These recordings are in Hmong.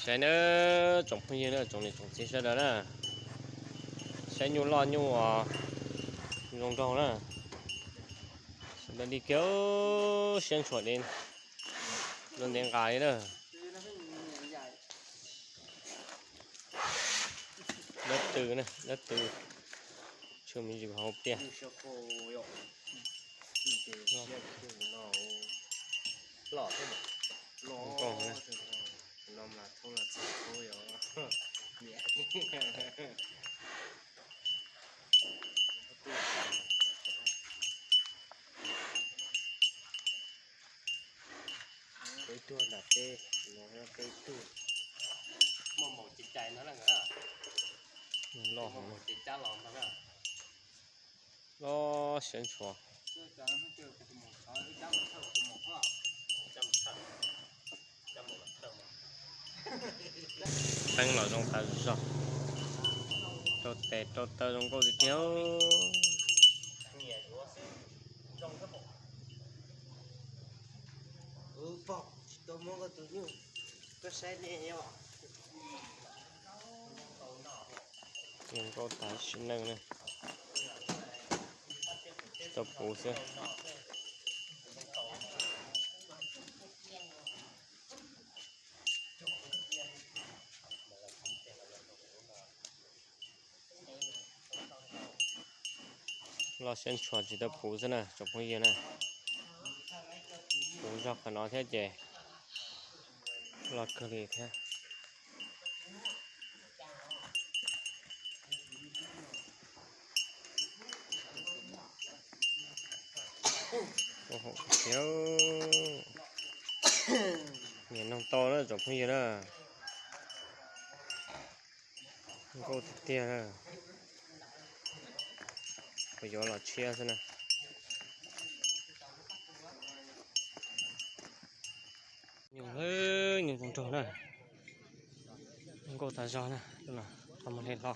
Saib na, tsoom phooj ywg na, tsoom niam tsoom txiv sawv daws na, saib nyuj loj nyuj zoo nraug na, sawv daws li kiag, siab ntshua li, zoo ntev nqa li na. Dab tw na, dab tw, tshuav me ntsis hauv pliaj. Peb tuaj nram teb, peb tuaj. Muaj maum cev cai no na, loj, maum cev cab los no na. Loj siab ntshua. Teeb los zoo tas zog, rau tes rau taw zoo nkauj tiag tiag. Zoo nkauj tas sim neej na, tsis tau puv xwb. Loj siab ntshua tsis tau puv xwb na tsoom phooj ywg na. Puv zog qhov no thiab ces loj kawg li thiab. Niam noog tau na tsoom phooj ywg na. Nkauj tiag tiag na. Kuv yuav los tshiab xwb na. Nyuj, nyuj zoo nraug na. Nkauj tas zog na, qhov muag hle hlo.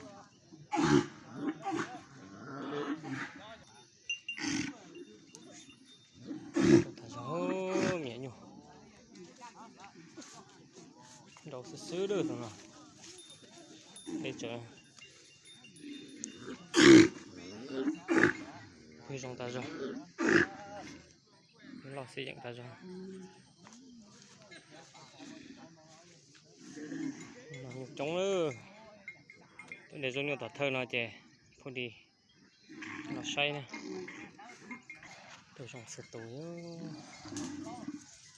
Nkauj tas zog, me nyuj. Nrau xwb xwb lawm tus no. Peb tsev. Peb zoo tas zog. Loj xwb yeem tas zog. Nyuj coob lawm. Tuaj de zaub nyuj tom thawj no ces phooj ywg los saib na. Tus zoo xwb tus,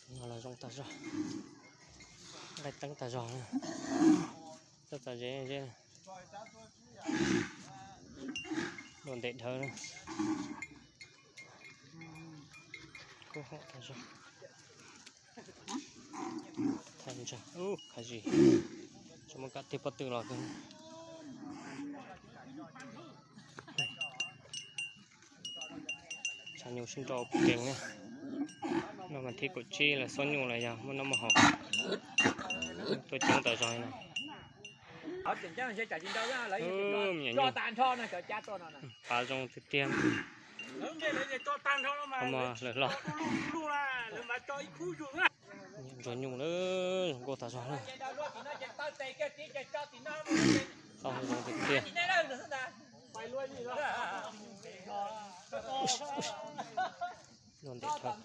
tus no los zoo tas zog. Nqaij teeb tas zog na. Txoj txaj zeb zeb. Luaj ntev dhawv na. Kub hom tas zog. Thaj ntsag ub khav zis. Tsis muaj kam tig pob tw los. Tshav nyuj sib nrau kees na. No mas thib kaum tsib lawv xob nyuj los yog muaj noj muaj haus. Tuaj coob tas zog no. Qab zoo tiag tiag. Qhov muag lawm hlo. Ntsuag nyuj lawm, zoo nkauj tas zog na. Tau zoo tiag tiag. Zoo ntev dhawv.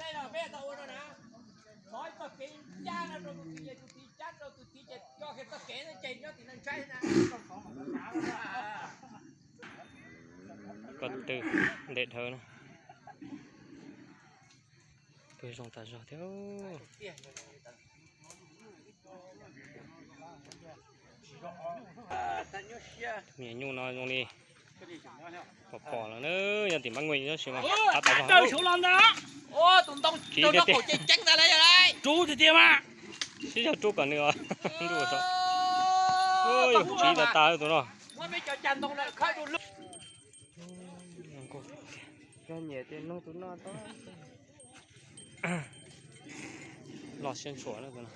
Ko tw ntev dhawv na. Pw zoo tas zog thiab. Me nyuj no zoo li pom pom lawm na, yog tim Mab Nkuj tab sis mas qab tas zog. Tsiv tiag tiag. Rub tiag tiag mas. Sib zog rub kom nws ntuj. Tsiv tas tas tus no. Loj siab ntshua na tus no.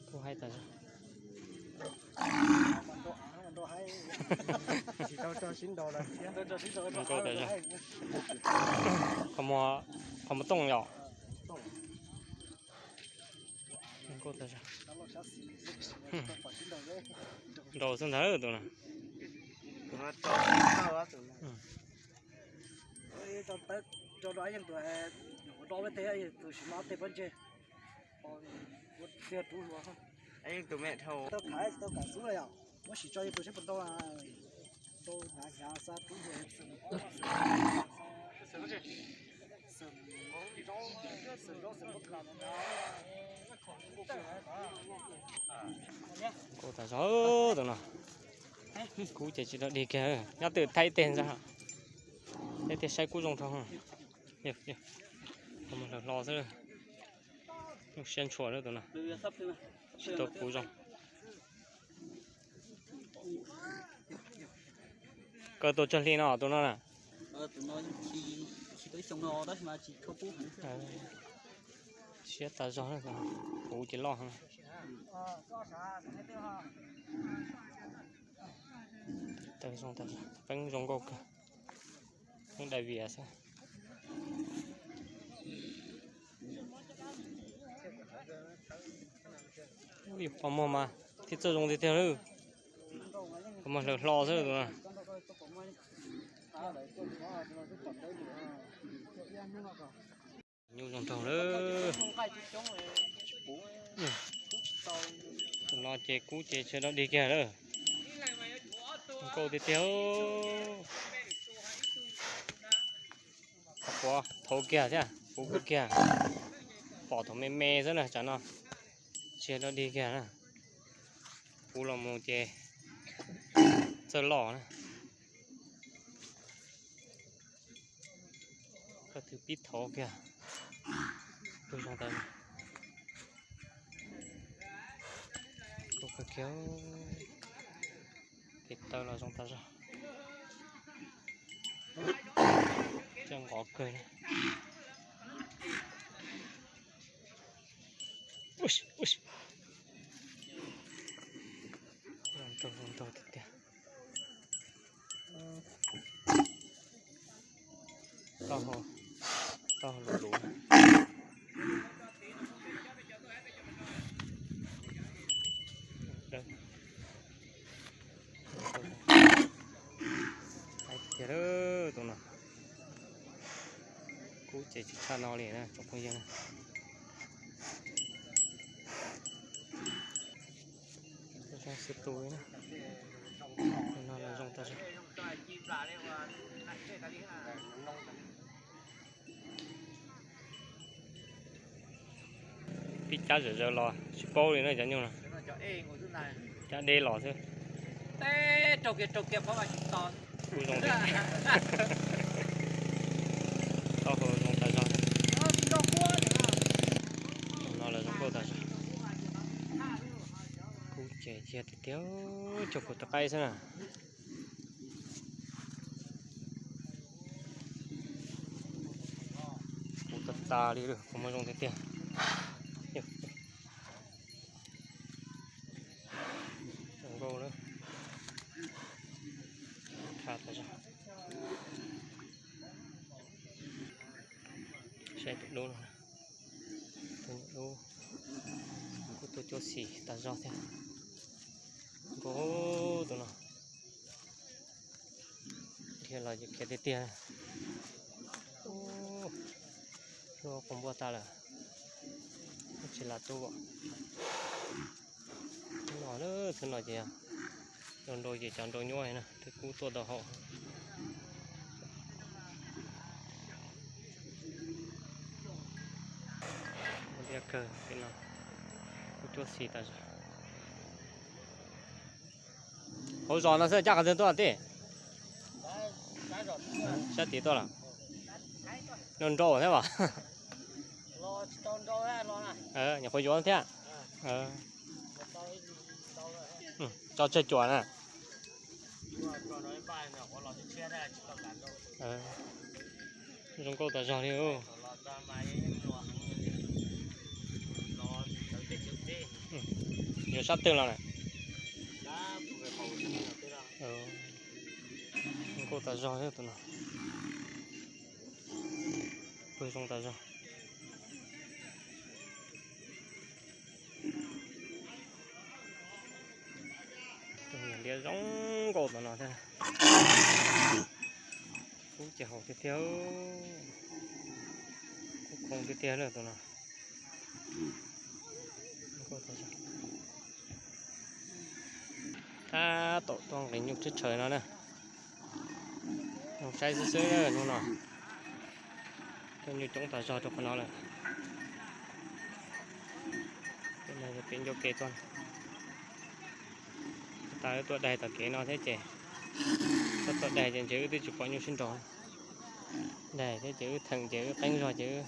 Kuj haib tas zog. Nkauj tas zog. Qhov muag, qhov muag tooj yom. Nkauj tas zog. Nraus xwb ntag tus no. Rau rau yeej tus do tus siv mab tej pob ntseg. Tus me dhau. Tau kam xub yom, muab sim tso yog tus seb puas ntau, ntau hnav hnav xa rub. Nkauj tas zog tus no. Kub ces tsis dog dig kiag, nyob twm thaij ib teg ntag. Thaij ib teg saib kub zoo dhau. Mus hlawv hlo xwb. Siab ntshua lawm tus no. Tsis tau puv zoo. Kaw tau tsawg hli no tus no na? Siab tas zog, puv ces loj heev. Taw zoo tas zog, peeb zoo nkauj kawg. Peeb dai vias xwb. Ub, yus qhov muag mas thiab txawj zoo tiag tiag lawm. Qhov muag hlawv hlo xwb tus no. Nyuj zoo nraug lawm. Tus no ces kub ces tsis dog dig kiag lawm. Nkauj tiag tiag. Qhov quav thaum kiag thiab puv kiag, pom thaum me me xwb na, tsam no tsis dog dig kiag na. Puv los mus ces txawj loj na. Koj twb pib thaum kiag, pib zoo tas, koj kawg kiag, tes taw los zoo tas zog. Coj nqov kawg. Zoo nraug, zoo nraug tiag tiag. Taub hau, taub hau luv luv. Tiag tus no. Kub ces tsis tshaj no li na tsoom phooj ywg na. Zoo xwb tus na. No los zoo tas zog. Pib cab zom zaws los tsis paub li na cov nyuj no. Cab deb los xwb. Kuj zoo li. Taub hau zoo tas zog. No los zoo nkauj tas zog. Kub ces tiag tiag, cog kuv tus qaib xwb na. Kuv tas tas li lawm, kuv muaj zoo tiag tiag. Zoo nkauj lawm. Kha tas zog. Saib tus dub no, tus dub kuj tuaj cuab xim tas zog thiab. Nkauj tus no. Khiav los ces khiav tiag tiag. Hlub quas npuaj tas lawm, tsis lam tu. Hnub no, hnub no ces nrau nrau ces cov nrau nyuaj na, twb kub tuaj tau haum. Ua liaj kawg, kuj cuab xim tas zog. Hauv zos no xwb, cab qhov twg tuaj tij? Sab tid tuaj los? Nrau nrau thiab as. Nyuam qhuav yuav thiab. Tso tsawg cuam na. Zoo nkauj tas zog li. Yuav sab twg los na? Zoo nkauj tas zog thiab tus no. Pawg zoo tas zog. Zoo nkauj tus no thiab. Kub ces haum tiag tiag, kub khoo tiag tiag na tus no. Tab tom tuaj nqis nyuj teb chaws no na. Zoo saib xwb xwb hnub no. Tuaj nyuj coob tas zog rau qhov no lawm. Pem ncauj ke tuaj. Tab wb tuaj daig tom kev no thiab ces, tuaj tuaj daig ces ntshe wb twb tsis pom nyuj sib nraus. Daig thiab ces wb theem ces wb qeeb zog ces wb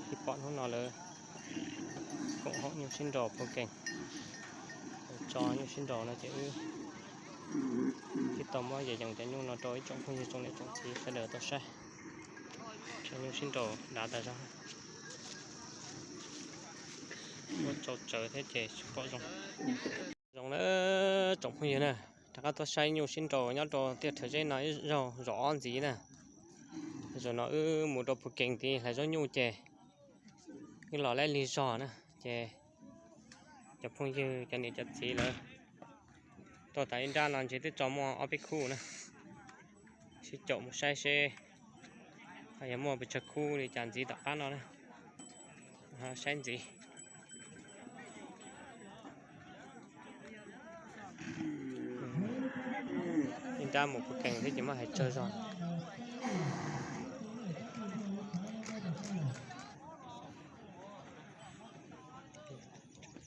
thiaj pom hnub no lawv koom haum nyuj sib nraus pua kees. Tso nyuj sib nraus no ces wb thiaj tau muab yees yees cov nyuj no rau ib tsoom phooj ywg tsoom niam tsoom txiv sawv daws tau saib. Tso nyuj sib nraus dav tas zog. Muab tsau tsawv thiab ces tsis pom zoo. Zoo na tsoom phooj ywg na, rov qab tuaj saib nyuj sib nraus nyob rau tiaj rhawv zeb no ib zaug zos ob ntxiv na. Zaum no wb mus rau pua kees tid hlais zaub nyuj ces wb los laib lig zog na, ces cov phooj ywg cov niam cov txiv lawv tuaj tas ib nrab no ntshe twb tso muaj ob peb khub na. Sib caum mus saib seb ho yog muaj pes tsawg khub li cas ntxiv tom qab no na. Saib ntxiv. Ib nrab mus pua kees thiab ces muab hais tsawg zog.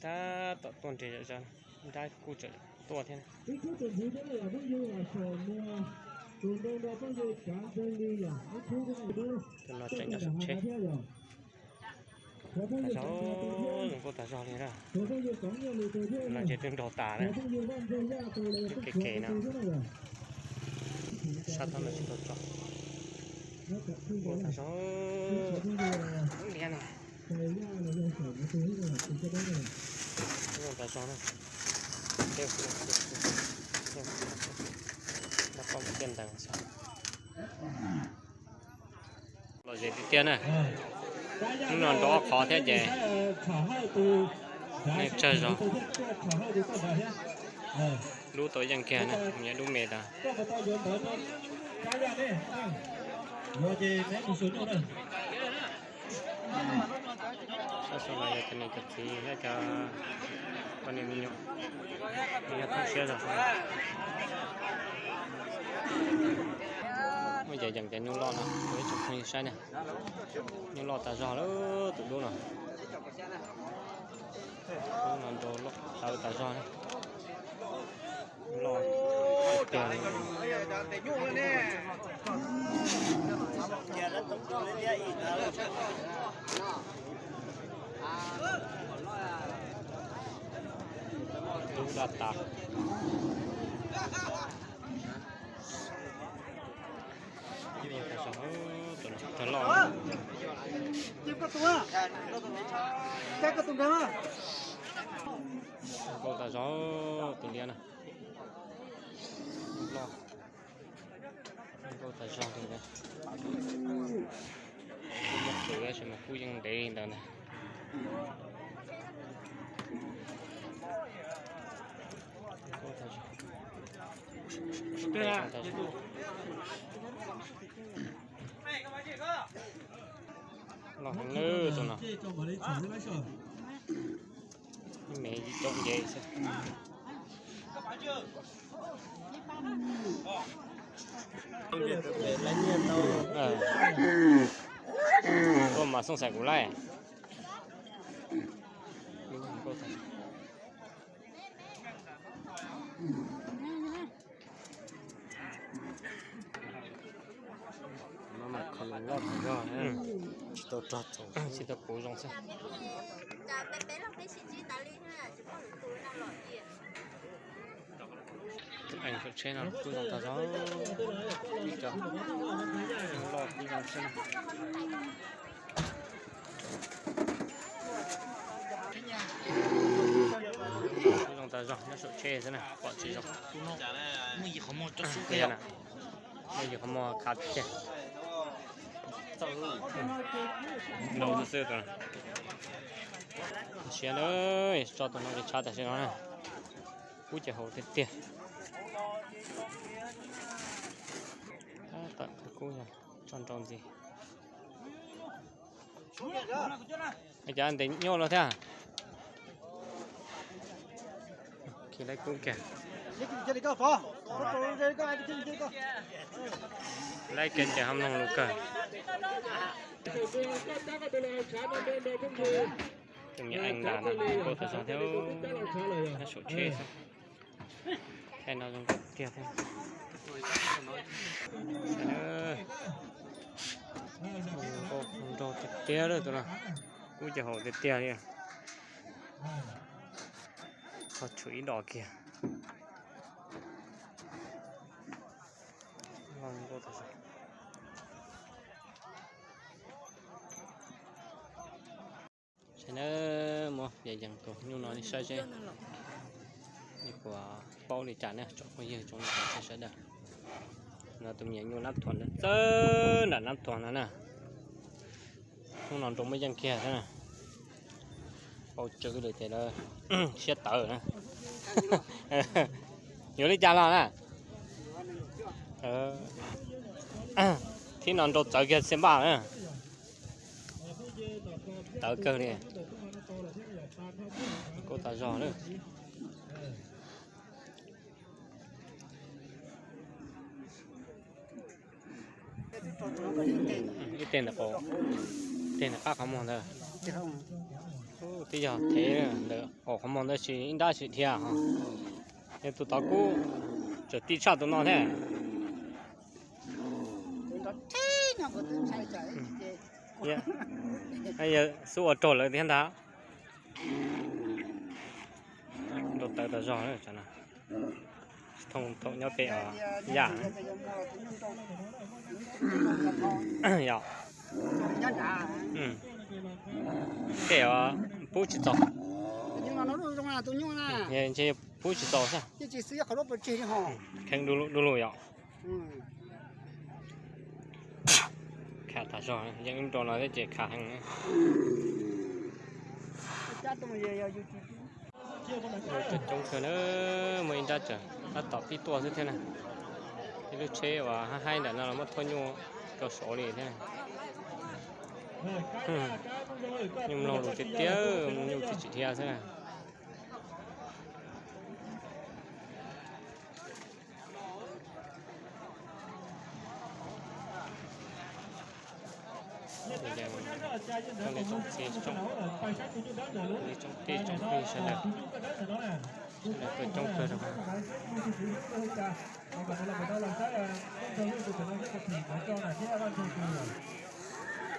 Tab tom tuaj nres zom zaws, nrab kuj tseem tuaj thiab. Tus no tseem nyob saum tsheb. Zoo nkauj tas zog li na. Tus no ces twb nraus tas na. Kev kev no. Sab tod no tsis tau tso. Nkauj tas zog. Liab na. Nkauj tas zog na. Dab poj tiaj ntawd xwb. Lom zem tiag tiag na. Hnub no nrov ob qhov thiab ces neeg tsawg zog. Dub tau yeej kiag na, nyob dub me tas. Sab xov no yog cov niam cov txiv thiab cov poj niam me nyuam, nyob thoob siab zog. Muab yees yees cov nyuj loj no rau ib tsoom phooj ywg saib na. Nyuj loj tas zog lawm tus dub no. Dub no nrau loj tawv tas zog na. Loj tiag li. Dub daj tas. Tus no loj. Nkauj tas zog tus liab na. Loj. Nkauj tas zog li na. Kuj muab qhwv tab sis mas kuj yeej ntev li ntawd na. Nkauj tas zog. Loj heev nawb tus no. Ib me ib tsoom nce xwb. Tuaj mas xooj xaim kuv laij. Tsis tau rog txaus, tsis tau puv zoo xwb. Tus ees saum tsheb no kuj zoo tas zog, ib co loj kuj zoo xwb na. Kuj zoo tas zog nyob saum tsheb xwb na, pom tsis zoo. Muaj yim qhov muag khav tiag. Nrau xwb xwb tus no. Siab na, tso tus no li tshab tam sim no na. Kub ces haum tiag tiag. Tab tom kub yog tso nrau ntxiv. Cov ntev nyuaj los thiab. Khi lawv kub kiag. Lawv kiag ces ho mloog lus kawg. Tus me ees nram no nkauj tas zog thiab, nyob saum tsheb xwb. Thaij no zoo nkauj tiag thiab. Zoo nkauj zoo nraug tiag tiag li tus no. Kub ces haum tiag tiag li. Ho tshuav ib dos kiag. Saib na, muab yees tus nyuj no nej saib seb. Nej puas paub li cas ne tsoom phooj ywg tsoom niam txiv sawv daws. No tus me nyuam nyuj nab thuam ntawd txawb nram nab thuam no na. Hnub no nrau muaj yeej kiag thiab na. Paub tswv lawm ces lawv siab tawv na. Yuav li cas los na? Thib no nrau txawv kiag xiab npaj na. Tawv kawg li. Nkauj tas zog na. Ib teg ntawm qaum, teg ntawm qab qhov muag ntawd. Twb yog thev ntawm qaum qhov muag ntawd tsis ib nrab tsis dhia ho. Yog tus tod kub tseem tij tshaj tus no thiab. Yog xub ua raug lawv thiab ntag. Nrau tawv tas zog, tsis thooj thaum nyob pem yam. Yog, tej pub tsis txaus. Ntshe pub tsis txaus xwb. Kheev du lug yom. Khav tas zog, yeej ib nrau no thiab ces khav heev. Coob kawg na, muaj ib nrab tseem tab tom pib tuaj xwb thiab na. Ib lub tsheb uas haib haib ntawm no los muab thauj nyuj rau saud li thiab. Nyuj mloog lus tiag tiag, nyuj twb tsis dhia xwb na. Tsoom niam tsoom txiv, tsoom kwv tsoom tij tsoom phooj ywg sawv daws, sawv daws tuaj coob kawg rau qhov.